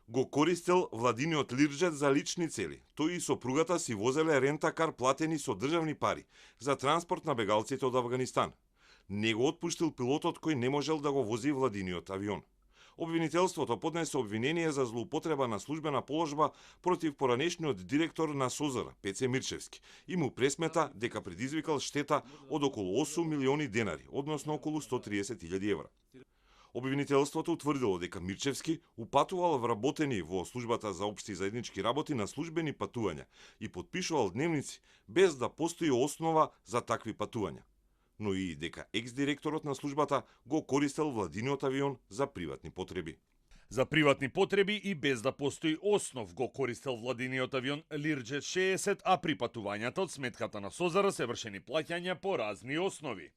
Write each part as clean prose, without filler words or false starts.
Го користел владиниот лирџет за лични цели. Тој и сопругата си возеле рентакар платени со државни пари за транспорт на бегалците од Авганистан. Не го отпуштил пилотот кој не можел да го вози владиниот авион. Обвинителството поднесе обвинение за злоупотреба на службена положба против поранешниот директор на СОЗР, Пеце Мирчевски, и му пресмета дека предизвикал штета од околу 8 милиони денари, односно околу 130.000 евра. Обвинителството утврдило дека Мирчевски упатувал вработени во службата за општи и заеднички работи на службени патувања и подпишувал дневници без да постои основа за такви патувања, но и дека екс-директорот на службата го користел владиниот авион за приватни потреби. За приватни потреби и без да постои основ го користел владиниот авион Лирџет 60, а при патувањата од сметката на СОЗР се вршени плаќања по разни основи.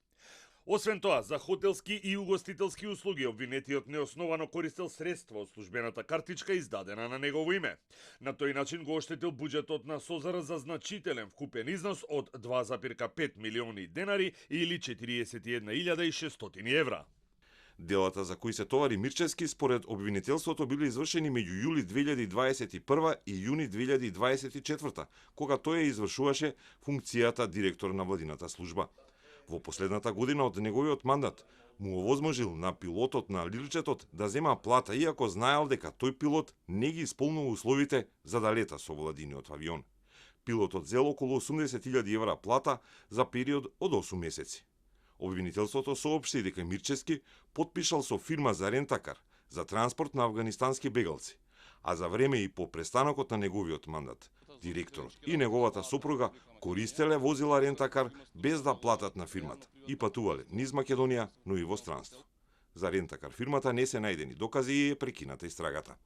Освен тоа, за хотелски и угостителски услуги обвинетиот неосновано користел средства од службената картичка издадена на негово име. На тој начин го оштетил буџетот на СОЗР за значителен вкупен износ од 2,5 милиони денари или 41.600 евра. Делата за кои се товари Мирчевски според обвинителството били извршени меѓу јули 2021 и јуни 2024, кога тој извршуваше функцијата директор на владината служба. Во последната година од неговиот мандат му овозможил на пилотот на лирџетот да зема плата, иако знаел дека тој пилот не ги исполнува условите за да лета со владиниот авион. Пилотот зел околу 80.000 евра плата за период од 8 месеци. Обвинителството соопшти дека Мирчевски потпишал со фирма за рентакар за транспорт на авганистански бегалци, а за време и по престанокот на неговиот мандат, директорот и неговата сопруга користеле возила рентакар без да платат на фирмата и патувале низ Македонија, но и во странство. За рентакар фирмата не се најдени докази и е прекината истрагата.